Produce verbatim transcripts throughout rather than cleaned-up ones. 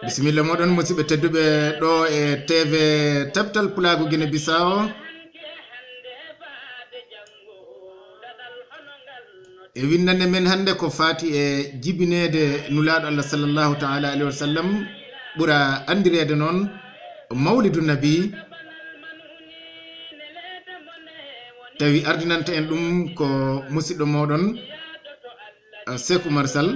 Bisimilla moɗon, musidɓe tedduɓe, ɗo e T V Tabtal Pulaagu Gine Bisaawo. E winndande men hannde ko faati e jibineede Nulaaɗo Allah sallallahu ta'ala alayhi wa sallam, ɓura anndireede noon Mawlidu Nabi. Tawi ardinanta en ɗum ko musidɗo moɗon, eh, Seek Umar Sal.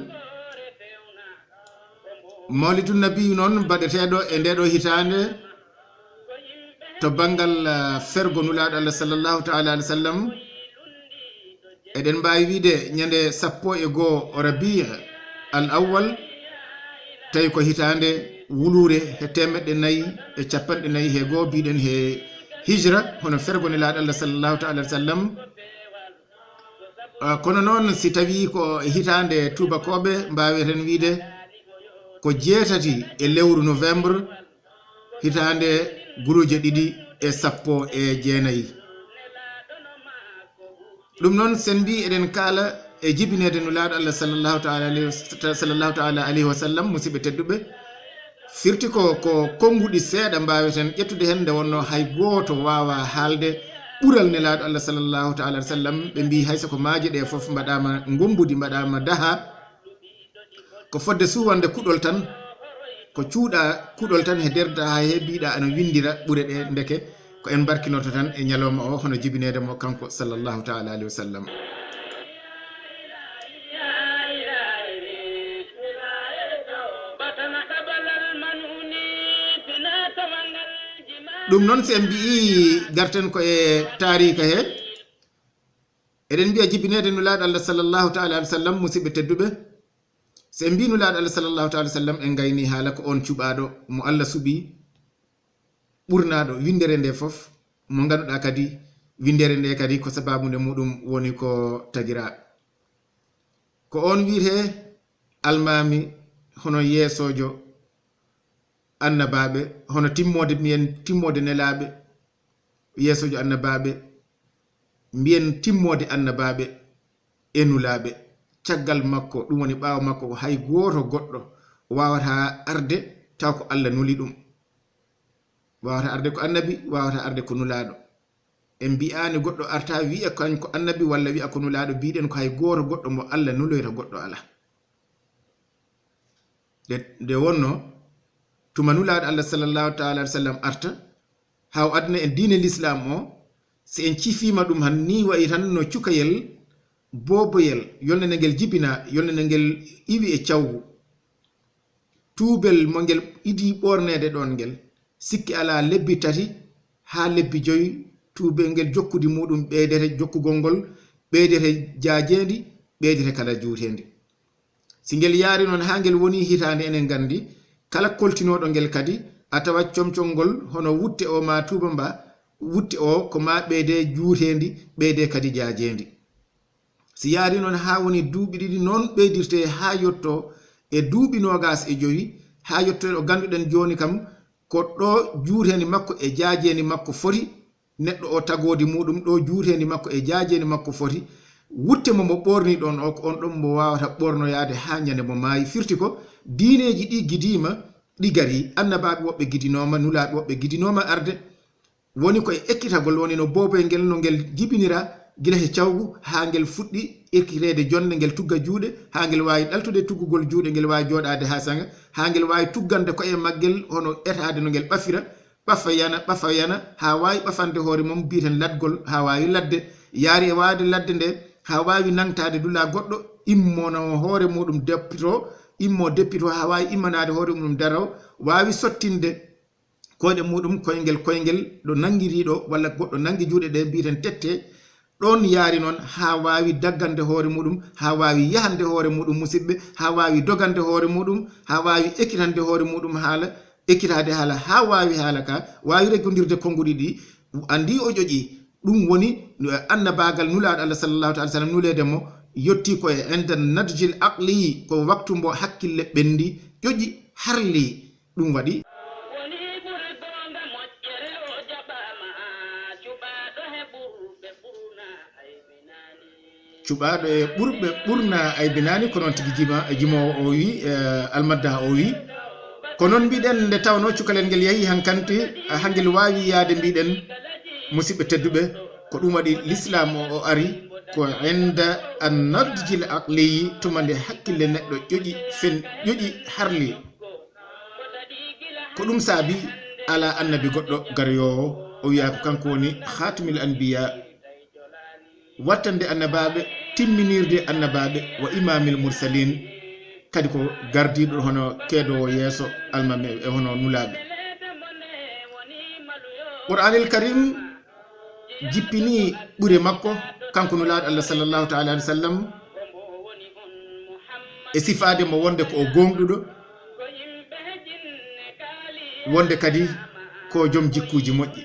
Mawlidu Nabi noon baɗeteeɗo e ndeeɗo hitaande to banngal, eh, fergo Nulaaɗo Allah sallallahu ta'ala alayhi wa sallam. Eɗen mbaawi wiyde ñande sappo e goo Rabi al Awwal, tawi ko hitaande wuluure he teemeɗɗe nayi e capanɗe nayi he goo, mbiɗen he hijra, hono fergo Nelaaɗo Allah sallallahu ta'ala alayhi wa sallam. Ah, kono noon, si tawii ko hitaande tuubakooɓe, mbaaweten wiyde ko jeetati e lewru novembre, hitaande guruuje ɗiɗi e sappo e jeenayi. Ɗum noon, sen mbii eɗen kaala e jibineede Nulaaɗo Allah sallallahu ta'ala alayhi wa, sallallahu ta'ala alayhi wa sallam, musidɓe tedduɓe, firti ko, ko konnguɗi seeɗa mbaaweten ƴettude heen, nde wonnoo hay gooto waawaa haalde ɓural Nelaaɗo Allah sallallahu ta'ala alayhi wa sallam. Ɓe mbii hay so ko maaje ɗe fof mbaɗaama ngommbudi, mbaɗaama daha, ko fodde suwande kuɗol tan, ko cuuɗa kuɗol tan he nder daha he, mbiɗa ana winndira ɓure ɗe, ndeke ko en mbarkinorto tan e ñalawma o, hono jibineede mo kanko sallallahu ta'ala alayhi wa sallam. Ɗum noon, si en mbiyi garten ko e taariika he, eɗen mbiya jibineede Nulaaɗo Allah sallallahu ta'ala alayhi wa sallam, musidɓe tedduɓe. So en mbii Nulaaɗo Allah sallallahu ta'ala alayhi wa sallam, en ngayni haala ko oon cuɓaaɗo mo Allah suɓi, ɓurnaaɗo winndere nde fof, mo ngannduɗaa kadi winndere nde kadi ko sabaabu nde muɗum woni ko tagiraa. Ko oon wiyetee almaami, hono yeesoojo annabaaɓe, hono timmoode, mbiyen timmoode nelaaɓe, yeesoojo annabaaɓe, mbiyen timmoode annabaaɓe e nulaaɓe. Caggal makko, ɗum woni ɓaawo makko, ko hay gooto goɗɗo waawataa arde taw ko Allah nuli ɗum. Waawataa arde ko annabi, waawataa arde ko nulaaɗo. En mbiyaani goɗɗo arta wiya kañ ko annabi walla wiya ko nulaaɗo, mbiɗen ko hay gooto goɗɗo mo Allah nuloyta goɗɗo alaa. Nde, nde wonnoo tuma Nulaaɗo Allah sallallahu ta'ala alayhi wa sallam arta, haa o addana en diine Lislaam o, si en cifiima ɗum han, nii wayi tan no cukayel booboyel, yolnde nde ngel jibinaa, yolnde nde ngel iwi e cawgu. Tuubel mo ngel idii ɓoorneede ɗoon ngel, sikke alaa, lebbi tati haa lebbi joyi, tuubel ngel, jokkudi muɗum ɓeydete, jokkugol ngol ɓeydete jaajeendi, ɓeydete kala juuteendi. Si ngel yaari noon haa ngel woni hitaande, enen nganndi kala koltinooɗo ngel kadi, a tawat comcol ngol hono wutte o maa tuuba mba, wutte o ko maa ɓeyde juuteendi, ɓeyde kadi jaajeendi. Si yaari noon haa woni duuɓi ɗiɗi, noon ɓeydirtee haa yottoo e duuɓi noogaas e jowi, haa yottoo ɗo ngannduɗen jooni kam ko ɗo juuteendi makko e jaajeendi makko foti, neɗɗo o tagoodi muɗum, ɗo juuteendi makko e jaajeendi makko foti. Wutte mo mo ɓoorni ɗoon o, ko on ɗon mo waawata ɓoornoyaade haa ñande mo maayi. Firti ko diineeji ɗi gidiima, ɗi garii, annabaaɓe woɓɓe gidinooma, nulaaɓe woɓɓe gidinooma arde. Woni ko e ekkitagol, woni no booboyel ngel, no ngel jibinira gila he cawgu haa ngel fuɗɗi ekkiteede jonde, ngel tugga juuɗe, haa ngel waawi ɗaltude tuggugol juuɗe, ngel waawi jooɗaade haa saŋa, haa ngel waawi tuggande koye maggel, hono etaade no ngel ɓafira, ɓafa yana, ɓafa yana, haa waawi ɓafande hoore mum, mbiyeten laɗgol, haa waawi laɗde, yaari e waawde laɗde nde, haa waawi nangtaade dula goɗɗo, immono hoore muɗum deppito, immo deppito, haa waawi immanaade hoore muɗum daro, waawi sottinde koyɗe muɗum koyngel koyngel, ɗo nanngiri ɗo, walla goɗɗo nanngi juuɗe ɗe, mbiyeten tette, ɗoon yaari noon haa waawi daggande hoore muɗum, haa waawi yahande hoore muɗum, musidɓe, haa waawi dogande hoore muɗum, haa waawi ekkitande hoore muɗum haala, ekkitaade haala, haa waawi haala ka, waawi reggondirde konnguɗi ɗi, anndi o ƴoƴi. Ɗum woni, eh, annabaagal Nulaaɗo Allah sallallahu ta'ala sallam, nuleede mo, yotti ko e inda nadjil aqli, ko waktu mbo hakkille ɓenndi, ƴoƴi, harli. Ɗum waɗi. Woni ɓuri goonga moƴƴere o jaɓaama, cuɓaaɗo he ɓurɓe ɓurna haybinaani. Cuɓaaɗo e ɓurɓe ɓurna aybinaani, ko noon tigi jima, jimoowo o wi, eh, almadda o wi. Ko noon mbiɗen nde tawnoo cukalel ngel yahi hankanti, hangel waawi yaade mbiɗen, musidɓe tedduɓe, ko ɗum waɗi lislaam o, o ari, ko enda an nadjil aqliyi, tuma nde hakkille neɗɗo ƴoƴi fen, ƴoƴi harli. Ko ɗum saabi alaa annabi goɗɗo garoyoowo, o wiyaa ko kanko woni khatimil anbiya, wattande annabaaɓe, timminirde annabaaɓe, wa imamil mursalin, kadi ko gardiiɗo hono keedoowo yeeso almameeɓe e hono nulaaɓe. Qur'anil Karim jippini ɓure makko, kanko nulaaɗo Allah sallallahu ta'ala alaihi wasallam, e sifaade mo wonde ko o gooŋɗuɗo, wonde kadi ko joom jikkuuji moƴƴi.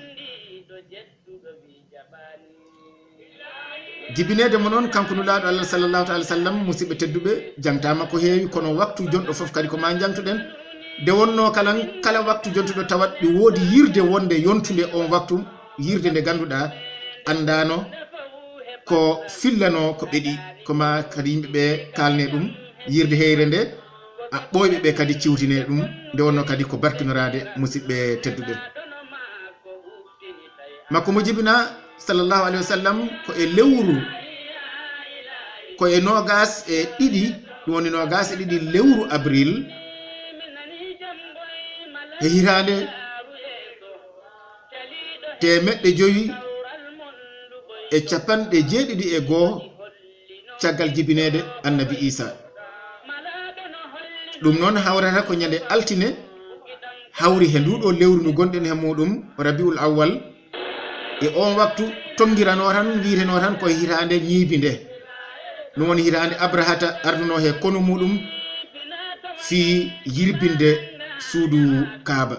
Jibineede mo noon, kanko nulaaɗo Allah sallallahu ta'ala sallam, musidɓe tedduɓe, jangtaama ko heewi, kono waktu jonɗo fof kadi ko ma jangtuɗen. Nde wonnoo kala, kala waktu jontuɗo tawat ɗi woodi yirde wonde yontude on waktu, yirde nde ganduɗaa anndaano ko fillanoo ko ɓeɗi, ko ma kadi yimɓe ɓe kaalne ɗum, yirde heyre nde, a ɓooyɓe ɓe kadi ciwtine ɗum, nde wonnoo kadi ko barkinoraade musidɓe tedduɓe. Makko mo jibina sallallahu alaihi wasallam ko e lewru, ko e noogas e ɗiɗi, ɗum woni noogas e ɗiɗi lewru avril, e hitaande teemeɗɗe jowi e capanɗe jeeɗiɗi e goo caggal jibineede annabi Iisaa. Ɗum noon hawrata ko ñande altine, hawri he nduu ɗoo lewru ndu gonɗen he muuɗum, Rabiul Awwal. E oon waktu tonngiranoo tan, wiyetenoo tan ko hitaande ñiibi nde. Ɗum woni hitaande Abrahata ardunoo he konu muuɗum fii yirbinde suudu Kaaba.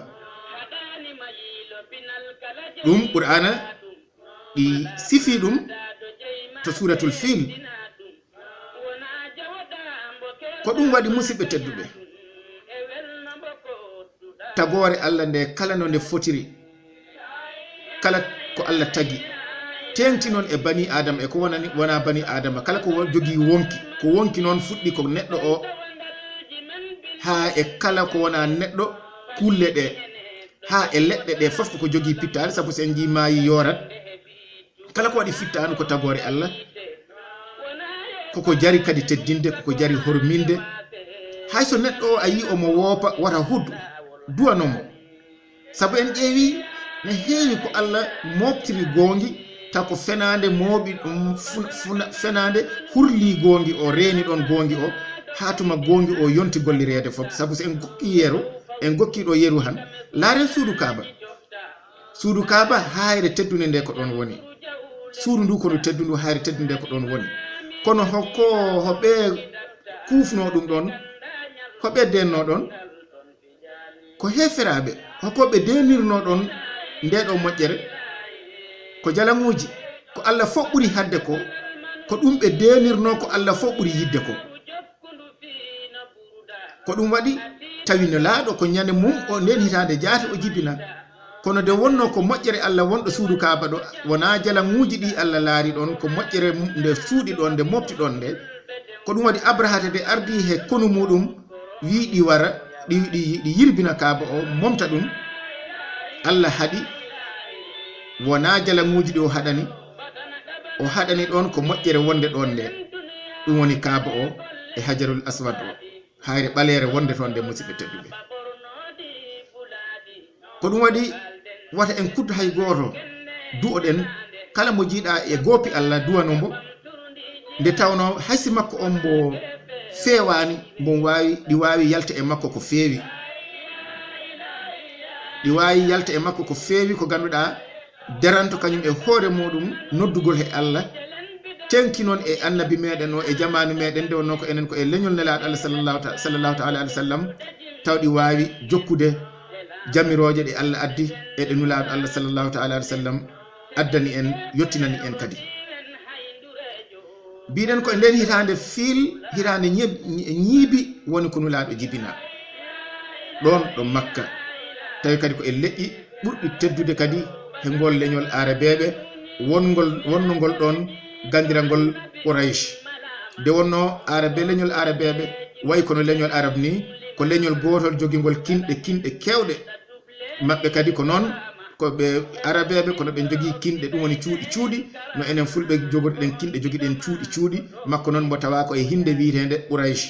Ɗum Qur'aana ɗi sifii ɗum to Suuratul Fiil. Ko ɗum waɗi, musidɓe tedduɓe, tagoore Allah nde kala no nde fotiri, kala ko Allah tagi, teeŋti noon e bani Aadama e ko wonani, wonaa bani Aadama, kala ko wo-, jogii wonki, ko wonki noon fuɗɗi ko neɗɗo o, haa e kala ko wonaa neɗɗo, kulle ɗe, haa e leɗɗe ɗe fof ko ko jogii pittaali, sabu so en njii maayi yoorat, kala ko waɗi fittaandu ko tagoore Allah, koko jari kadi teddinde, koko jari horminde. Hay so neɗɗo o a yii omo woopa, wata hudu, duwano mo. Sabu en ƴeewi, ne heewi ko Allah mooɓtiri goongi, taw ko fenaande mooɓi, um, fun-, funa-, fenaande hurlii goongi o, reeni ɗoon goongi o, haa tuma goongi o yonti gollireede fof. Sabu so en gokki yeru, en gokki ɗo yeru han, laaren suudu Kaaba. Suudu Kaaba, hayre teddunde nde ko ɗoon woni. Suudu ndu ko ndu teddundu, hayre teddunde nde ko ɗoon woni. Kono hokko, hoɓe kuufnoo ɗum ɗoon, hoɓe deennoo ɗoon, ko heeferaaɓe, hokko ɓe deenirnoo ɗoon nde ɗo moƴƴere, ko jalaŋuuji, ko Allah fof ɓuri haɗde ko, ko ɗum ɓe deenirnoo ko Allah fof ɓuri yiɗde ko. Ko ɗum waɗi, tawi Nelaaɗo ko ñande mum o, nden hitaande jaate o jibina. Kono nde wonnoo ko moƴƴere Allah wonɗo suudu Kaaba ɗo, wonaa jalaŋuuji ɗi Allah laari ɗoon, ko moƴƴere nde suuɗi ɗoon, nde mofti ɗoon nde. Ko ɗum waɗi Abrahata nde ardii he konu muuɗum, wii ɗi wara, ɗi, ɗi, ɗi yirbina Kaaba o, momta ɗum. Allah haɗi, wonaa jalaŋuuji ɗi o haɗani, o haɗani ɗoon ko moƴƴere wonde ɗoon nde. Ɗum woni Kaaba o e Hajarul Aswad o. Hayre ɓaleere wonde toon nde, musidɓe tedduɓe. Ko ɗum waɗi, wata en kuddu hay gooto, du'oɗen, kala mo jiiɗa e goopi Allah, duwano mbo, nde tawnoo hay si makko on mbo feewaani, mbo waawi, ɗi waawi yalta e makko ko feewi. Ɗi waawi yalta e makko ko feewi, ko ngannduɗaa daranto kañum e hoore muuɗum noddugol he Allah, teŋti noon e annabi meɗen o, e jamaanu meɗen, nde wonnoo ko enen ko e leñol Nelaaɗo Allah sallallahu ta-, sallallahu ta'ala alaihi wa sallam, taw ɗi waawi jokkude jamirooje ɗe Allah addi e ɗe Nulaaɗo Allah sallallahu ta'ala alaihi wa sallam addani en, yottinani en kadi. Mbiɗen ko e nden hitaande fiil, hitaande ñeb-, ñiibi woni ko Nulaaɗo jibina. Ɗoon ɗo Makka. Tawi kadi ko e leƴƴi ɓurɗi teddude kadi he ngol leñol Aarabeeɓe, wongol, wonnongol ɗoon gandirangol Quraysh. Nde wonnoo Arabe, leñol Arabeeɓe wayi kono leñol Arab ni, ko leñol gootol jogingol kinɗe, kinɗe keewɗe. Maɓɓe kadi ko noon, ko ɓe Arabeeɓe, kono ɓe njogii kinɗe, ɗum woni cuuɗi cuuɗi, no enen Fulɓe jogoriɗen kinɗe, jogiɗen cuuɗi cuuɗi. Makko noon mbo tawaa ko e hinnde wiyeteende Quraysh,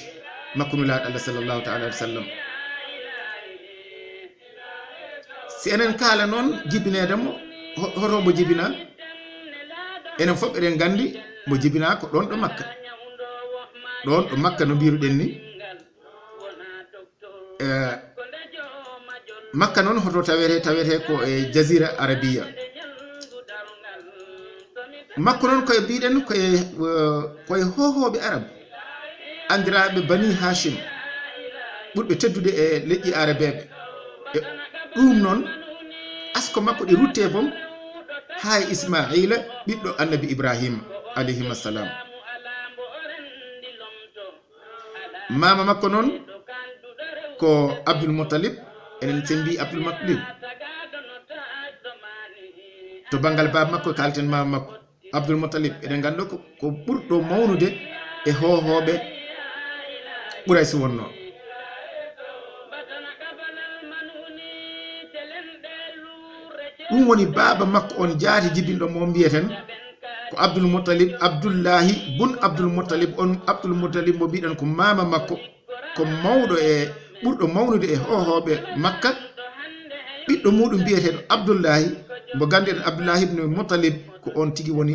makko Nulaaɗo Allah sallallahu ta'ala alayhi wa sallam. Si enen kaala noon jibineede mo, ho-, hoto mbo jibinaa? Enen fof eɗen nganndi mbo jibinaa ko ɗoon ɗo Makka. Ɗoon ɗo Makka no mbiruɗen ni. Eh, Makka noon hoto tawete, tawete ko e Jazira Arabiya. Makko noon koye mbiɗen koye, eh, koye hohooɓe Arab, anndiraaɓe Bani Hashim, ɓurɓe teddude e leƴƴi Arabeeɓe. E ɗum noon, asko makko ɗi rutte boom haa e Ismaila, ɓiɗɗo Annabi Ibrahima, alayhima salam. Maama makko noon ko Abdul Muttalib. Enen, sen mbi Abdul Muttalib, to banngal baaba makko, kalten maama makko Abdul Muttalib, eɗen nganndo ko, ko ɓurɗo mawnude e hohooɓe Quraysh wonnoo. Ɗum woni baaba makko on, jaati jibinɗo mo mbiyeten ko Abdul Muttalib, Abdullahi bun Abdul Muttalib. On Abdul Muttalib mo mbiɗen ko maama makko, ko mawɗo e ɓurɗo mawnude e hohooɓe Makka. Ɓiɗɗo muɗum mbiyeteeɗo Abdullahi, mbo ngannduɗen Abdullahi ibn Muttalib, ko on tigi woni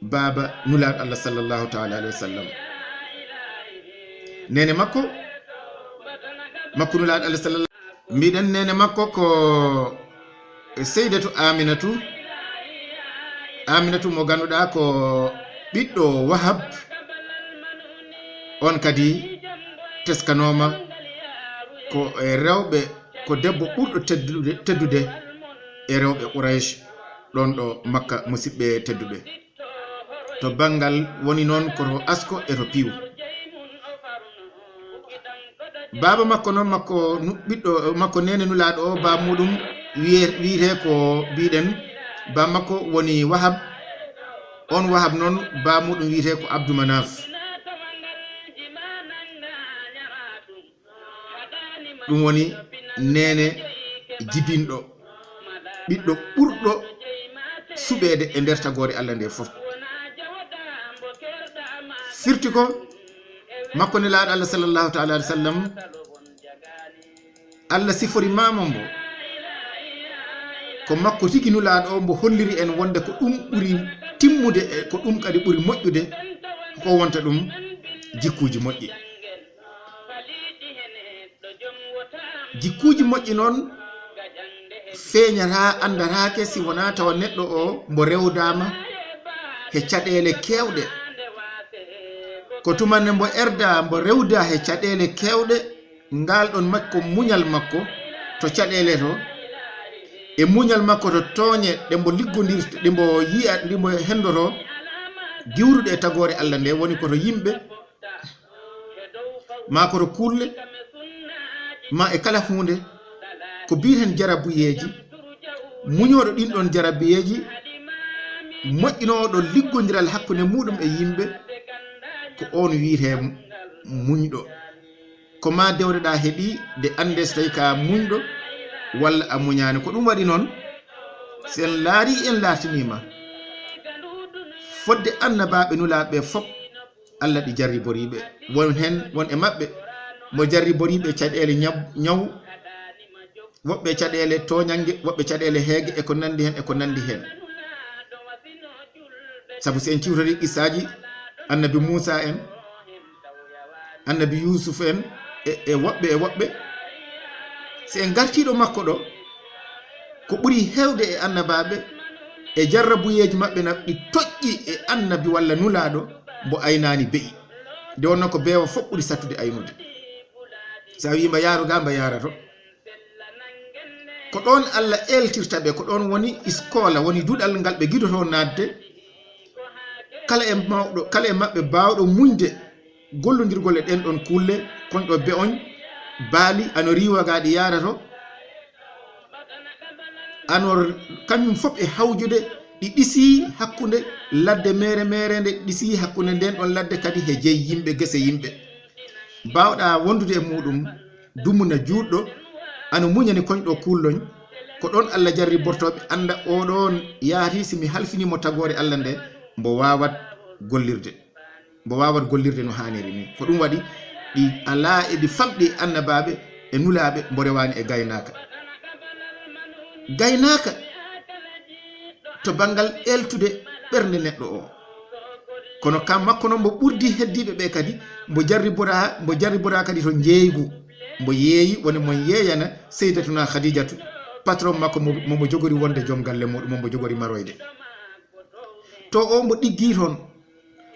baaba Nulaaɗo Allah sallallahu ta'ala alayhi wa sallam. Neene makko, makko Nulaaɗo Allah sallallahu, mbiɗen neene makko ko Seydatu Aminatu. Aminatu mo ngannduɗaa ko ɓiɗɗo Wahab, on kadi teskanooma ko e rewɓe, ko debbo ɓurɗo teddude, teddude e rewɓe Quraysh, ɗoon ɗo Makka, musiɓɓe tedduɓe. To banngal woni noon ko to asko e to piiw. Baaba makko noon, makko nu-, ɓiɗɗo makko neene Nulaaɗo o, baaba muɗum wiye-, wiyetee ko mbiɗen, baaba makko woni Wahab. On Wahab noon, baaba muɗum wiyetee ko Abdou Manaf. Ɗum woni neene jibinɗo, ɓiɗɗo ɓurɗo suɓeede e nder tagoore Allah nde fof. Firti ko makko Nelaaɗo Allah sallallahu ta'ala alayhi wa sallam, Allah sifori maama mbo ko makko tigi Nulaaɗo o, mbo holliri en wonde ko ɗum ɓuri timmude e ko ɗum kadi ɓuri moƴƴude ko wonta ɗum jikkuuji moƴƴi. Jikkuuji moƴƴi noon feeñataa, anndataake si wonaa tawa neɗɗo o mbo rewdaama he caɗeele keewɗe. Ko tuma nde mbo erdaa, mbo rewdaa he caɗeele keewɗe, ngaal ɗoon makko, muñal makko to caɗeele to, e muñal makko to tooñe ɗe mbo liggondirta, ɗe mbo yiya, ɗe mbo henndotoo, giwruɗe e tagoore Allah nde, woni ko to yimɓe, maa ko to kuulle, maa e kala huunde, ko mbiyeten jarabuyeeji. Muñooɗo ɗin ɗoon jarabuyeeji, moƴƴinooɗo liggondiral hakkunde muɗum e yimɓe, ko oon wiyetee muñɗo. Ko maa dewreɗaa he ɗi, de annde so tawii ko a muñɗo walla a muñaani. Ko ɗum waɗi noon, si en laarii, en laatiniima fodde annabaaɓe, nulaaɓe fof, Allah ɗi jarriboriiɓe. Won heen, won e maɓɓe mo jarriboriiɓe caɗeele ñab-, ñawu, woɓɓe caɗeele tooñannge, woɓɓe caɗeele heege e ko nanndi heen, e ko nanndi heen. Sabu si en ciwtorii qissaaji Annabi Muusaa en, Annabi Yuusuf en, e, e woɓɓe e woɓɓe, si en ngartii ɗo makko ɗo, ko ɓuri heewde e annabaaɓe e jarrabuyeeji maɓɓe na ɗi toƴƴi e annabi walla nulaaɗo mbo aynaani be'i. Nde wonnoo ko beewa fof ɓuri sattude aynude. So a wii mbo yaaru gaa, mbo yaarato. Ko ɗoon Allah eeltirta ɓe, ko ɗoon woni iskoola, woni duɗal ngal ɓe ngiɗotoo naatde. Kala e mawɗo, kala e maɓɓe baawɗo muñde gollondirgol e ɗeen ɗoon kuulle, kon ɗo be'oñ, baali, ano riiwa gaa ɗi yaarato, ano r-, kañum fof e hawjude Ɗi ɗisi hakkunde ladde mere mereende, ɗisi hakkunde nden ɗon ladde kadi he jeyi yimɓe, gese yimɓe. Baawɗa wondude e muɗum, dumuna juutɗo, ano muñani koñɗo kulloñ, ko ɗon Allah jarribortooɓe, annda oɗon yahati, si mi halfinii mo tagoore Allah nde, mbo waawat gollirde. Mbo waawat gollirde no haaniri ni. Ko ɗum waɗi ɗi alaa e ɗi famɗi e annabaaɓe e nulaaɓe, mbo rewaani e gaynaaka. Gaynaaka to banngal eltude ɓernde neɗɗo o. Kono kam makko noon, mbo ɓurdi heddiiɓe ɓe kadi, mbo jarribora, mbo jarribora kadi to njeeygu. Mbo yeeyi, woni mo yeeyana Seydatuna Khadijatu, patron makko mo, mo mbo jogori wonde joom galle muɗum, mo mbo jogori maroyde. To o mbo ɗiggi toon,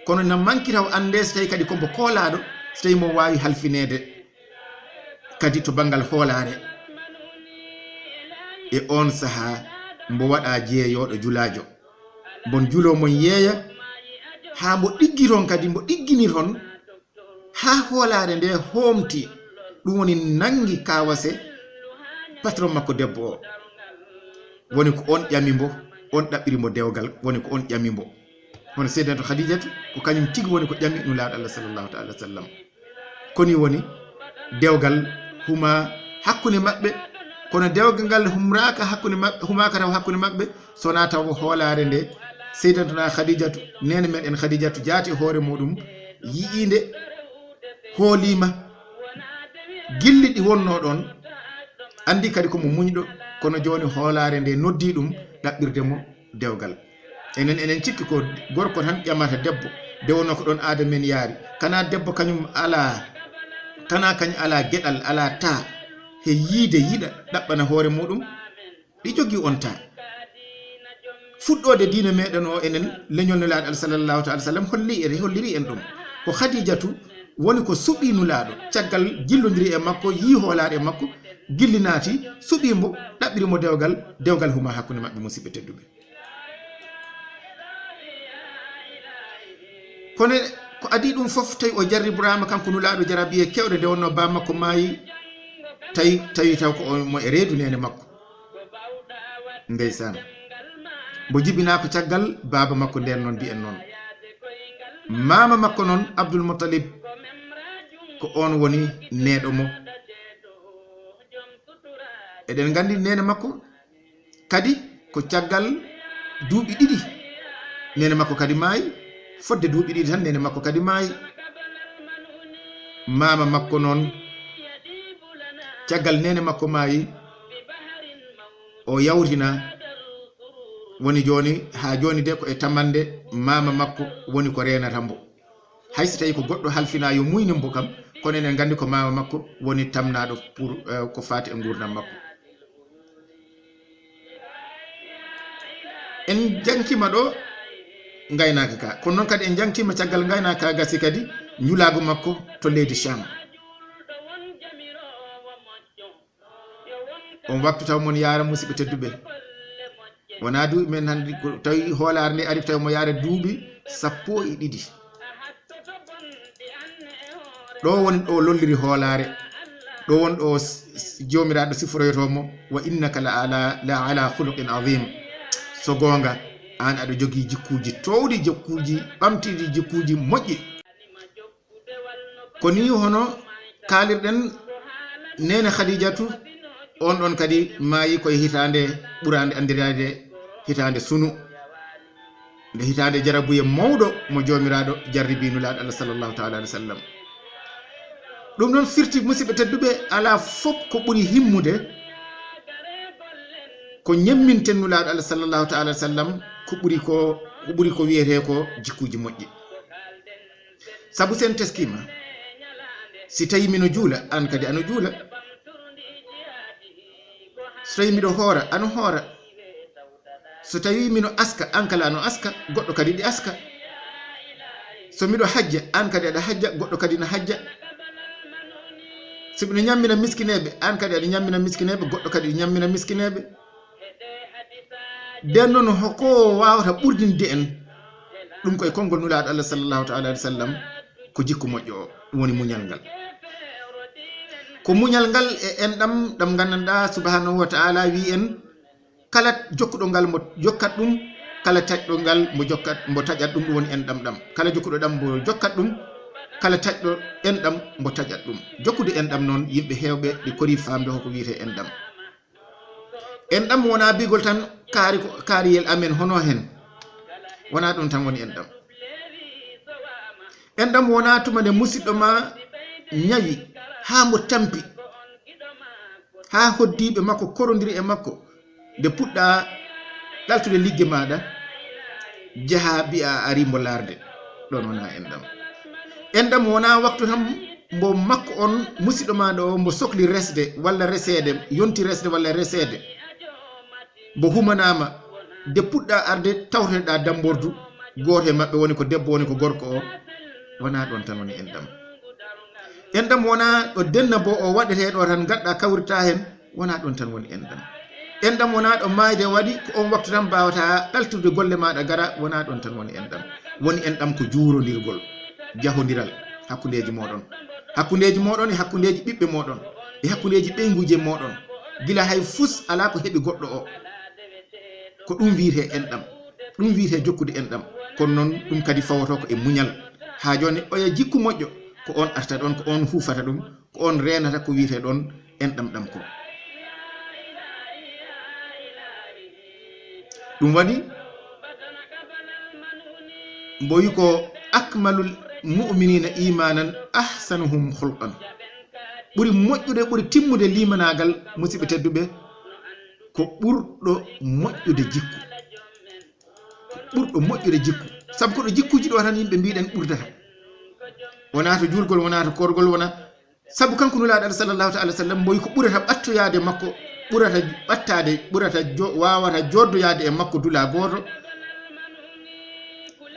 kono na manki taw annde so tawi kadi ko mbo koolaaɗo, so tawi mo waawi halfineede kadi to banngal hoolaare. E oon sahaa, mbo waɗa jeeyooɗo julaajo. Mbon juloo mon yeeya, haa mbo ɗiggi toon kadi, mbo ɗiggini toon, haa hoolaare nde hoomti. Ɗum woni nanngi kaawase patron makko debbo o. Woni ko on ƴami mbo, on ɗaɓɓiri mbo dewgal, woni ko on ƴami mbo. Hono Seydatu Khadijatu, ko kañum tigi woni ko ƴami Nulaaɗo Allah sallallahu ta'ala wa sallam. Koni woni dewgal huma hakkunde maɓɓe, kono dewgal ngal humraaka hakkunde maɓɓe, humaaka taw hakkunde maɓɓe, so wonaa taw ko hoolaare nde Seydatuna Khadijatu, neene meɗen Khadijatu jaati e hoore muɗum, yi'iinde hooliima, gilli ɗi wonnoo ɗoon, anndi kadi ko mo muñɗo, kono jooni hoolaare nde noddii ɗum ɗaɓɓirde mo dewgal. Enen, enen cikki ko gorko tan ƴamata debbo, nde wonnoo ko ɗoon aada men yaari. Kana debbo kañum alaa, kana kañ alaa geɗal, alaa taa, he yiide yiɗa ɗaɓɓana hoore muɗum, ɗi jogii on taa. Fuɗɗoode diine meɗen o, enen leñol Nulaaɗo Allah sallallahu ta'ala sallam holli en, holliri en ɗum. Ko Khadijatu woni ko suɓi Nulaaɗo, caggal jillondiri e makko, yii hoolaare e makko, gilli naati, suɓi mbo, ɗaɓɓiri mo dewgal, dewgal huma hakkunde maɓɓe, musidɓe tedduɓe. Kono ko adii ɗum fof, tawi o jarriburaama kanko Nulaaɗo jarabiye kewɗe, nde wonnoo baa makko maayi, tawi, tawi taw ko o, mo e reedu neene makko. Ndeysaan. Mbo jibinaa ko caggal baaba makko nden noon, mbiyen noon. Maama makko noon, Abdul Muttalib, ko oon woni neeɗo mo. Eɗen nganndi neene makko kadi ko caggal duuɓi ɗiɗi, neene makko kadi maayi. Fodde duuɓi ɗiɗi tan, neene makko kadi maayi. Maama makko noon, caggal neene makko maayi, o yawtina. Woni jooni, haa jooni de, ko e tamannde maama makko woni ko reenata mbo. Hay so tawi ko goɗɗo halfinaa yo muynu mbo kam, kono enen nganndi ko maama makko woni tamnaaɗo pour, eh, ko faati e nguurndam makko. En njaŋtiima ɗo ngaynaaka ka. Kono noon kadi en njaŋtiima caggal ngaynaaka ka gasi kadi njulaagu makko to leydi Sham. On waktu taw mon yaara, musidɓe tedduɓe. Wonaa duuɓi men hannde, ko tawi hoolaare nde ari, tawi mo yaara duuɓi sappo e ɗiɗi. Ɗo woni ɗo lolliri hoolaare. Ɗo woni ɗo s-, s-, Joomiraaɗo siforoytoo mo, "Wa innaka la ala, la ala khuluqin azim." So goonga, aan aɗa jogii jikkuuji toowɗi, jikkuuji ɓamtiiɗi, jikkuuji moƴƴi. Ko nii hono kaalirɗen, neene Khadijatu, on ɗon kadi maayi koye hitaande ɓuraande anndiraade hitaande sunu. Nde hitaande jarabuye mawɗo mo Joomiraaɗo jarribi Nulaaɗo Allah sallallahu ta'ala alaihi wa sallam. Ɗum noon firti, musidɓe tedduɓe, alaa fof ko ɓuri himmude ko ñemminten Nulaaɗo Allah sallallahu ta'ala alaihi wa sallam, ko ɓuri ko, ko ɓuri ko wiyetee ko jikkuuji moƴƴi. Sabu sen teskiima, si tawi mino juula, aan kadi ano juula. So tawi miɗo hoora, ano hoora. So tawi mino aska, aan kala ano aska, goɗɗo kadi ɗi aska. So miɗo hajja, aan kadi aɗa hajja, goɗɗo kadi na hajja. So miɗo ñammina miskineeɓe, aan kadi aɗa ñammina miskineeɓe, goɗɗo kadi ɗi ñammina miskineeɓe. Nden noon, hoko waawata ɓurdinde en ɗum? Koye konngol Nulaaɗo Allah sallallahu ta'ala alaihi wa sallam, ko jikku moƴƴo o, ɗum woni muñal ngal. Ko muñal ngal e enɗam ɗam nganndanɗaa subhanahu wa ta'ala wi en, kala jokkuɗo ngal mo jokkat ɗum, Kala taƴɗo ngal mbo jokkat, mbo taƴat ɗum, ɗum woni enɗam ɗam. Kala jokkuɗo ɗam mbo jokkat ɗum, kala taƴɗo enɗam mbo taƴat ɗum. Jokkude enɗam noon, yimɓe heewɓe ɗi kori faamde hoko wiyetee enɗam. Enɗam wonaa bigol tan kaari ko, kaariyel amen hono heen. Wonaa ɗum tan woni enɗam. Enɗam wonaa tuma nde musiɗɗo ma ñawi haa mbo tampi, haa hoddiiɓe makko korondiri e makko, nde puɗɗa ɗaltude ligge maaɗa, njaha mbiya a ari mbo laarde. Ɗoon wonaa enɗam. Enɗam wonaa waktu tan mbo makko on musiɗɗo maaɗa o mbo sokli resde walla reseede, yonti resde walla reseede. Mbo humanaama, nde puɗɗa arde tawtoɗa dambordu, gooto e maɓɓe woni ko debbo, woni ko gorko o, wonaa ɗoon tan woni enɗam. Enɗam wonaa ɗo denna bo o waɗetee ɗo tan ngadɗa kawrita heen, wonaa ɗoon tan woni enɗam. Enɗam wonaa ɗo maayde waɗi, ko on waktu tan mbaawata ɗaltude golle maaɗa gara, wonaa ɗoon tan woni enɗam. Woni enɗam ko juurondirgol, jahondiral hakkundeeji mooɗon. Hakkundeeji mooɗon e hakkundeeji ɓiɓɓe mooɗon, e hakkundeeji ɓeynguuje mooɗon. Gila hay fus alaa ko heɓi goɗɗo o. Ko ɗum wiyetee enɗam, ɗum wiyetee jokkude enɗam. Kono noon ɗum kadi fawotoo ko e muñal. Haa jooni oya jikku moƴƴo, ko on arta ɗoon, ko on huufata ɗum, ko on reenata ko wiyetee ɗoon enɗam ɗam ko. Ɗum waɗi mbo wi ko akmalul mu'minina imanan ahsanuhum khulqan. Ɓuri moƴƴude, ɓuri timmude limanaagal, musiɓɓe tedduɓe, ko ɓurɗo moƴƴude jikku. Ko ɓurɗo moƴƴude jikku. Sabu ko ɗo jikkuuji ɗo tan yimɓe mbiɗen ɓurdata. Wonaa to juulgol, wonaa to koorgol, wonaa. Sabu kanko Nulaaɗo Allah sallallahu ta'ala sallam mbo wi ko ɓurata ɓattoyaade makko, ɓurata ɓattaade, ɓurata jo-, waawata jooddoyaade e makko dula gooto.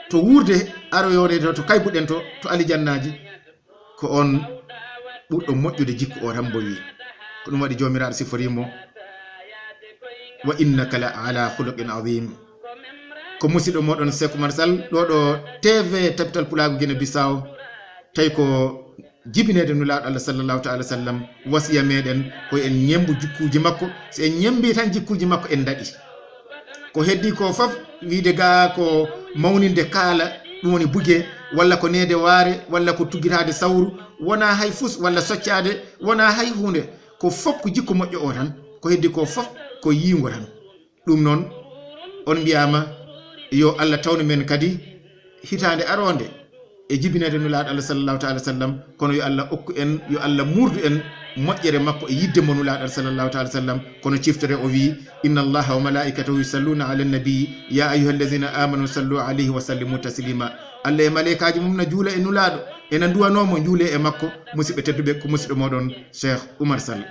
To wuurde aroyoore to, to kaybuɗen to, to alijannaaji, ko on ɓurɗo moƴƴude jikku o tan mbo wi. Ko ɗum waɗi Joomiraaɗo siforii mo, "Wa innaka la ala khuluqin azim." Ko musiɗɗo mooɗon Seek Umar Sall, ɗo ɗo T V Tabital Pulaagu Gine Bissau, tawi ko jibineede Nulaaɗo Allah sallallahu ta'ala sallam, wasiya meɗen ko en ñemmbu jikkuuji makko. Si en ñemmbi tan jikkuuji makko, en daɗi. Ko heddi ko fof wiide ga ko mawninde kaala, ɗum woni buge, walla ko neede waare, walla ko tuggitaade sawru, wonaa hay fus, walla soccaade, wonaa hay huunde. Ko fof ko jikku moƴƴo o tan, ko heddi ko fof ko yiingo tan. Ɗum noon, on mbiyaama yo Allah tawnu men kadi hitaande aroonde e jibineede Nulaaɗo Allah sallallahu ta'ala sallam, kono yo Allah okku en, yo Allah muurdu en moƴƴere makko e yidde mo Nulaaɗo Allah sallallahu ta'ala sallam. Kono ciftore o wi, "Inna Allaha wa malaikatahu yusalluna ala nabi, ya ayyuha allazina amanu sallu alayhi wa sallimu taslima." Allah e maleykaaji mum na juula e Nulaaɗo, ena nduwanoo mo, njuule e makko. Musiɓɓe tedduɓe, ko musiɗɗo mooɗon Cheikh Oumar Sall.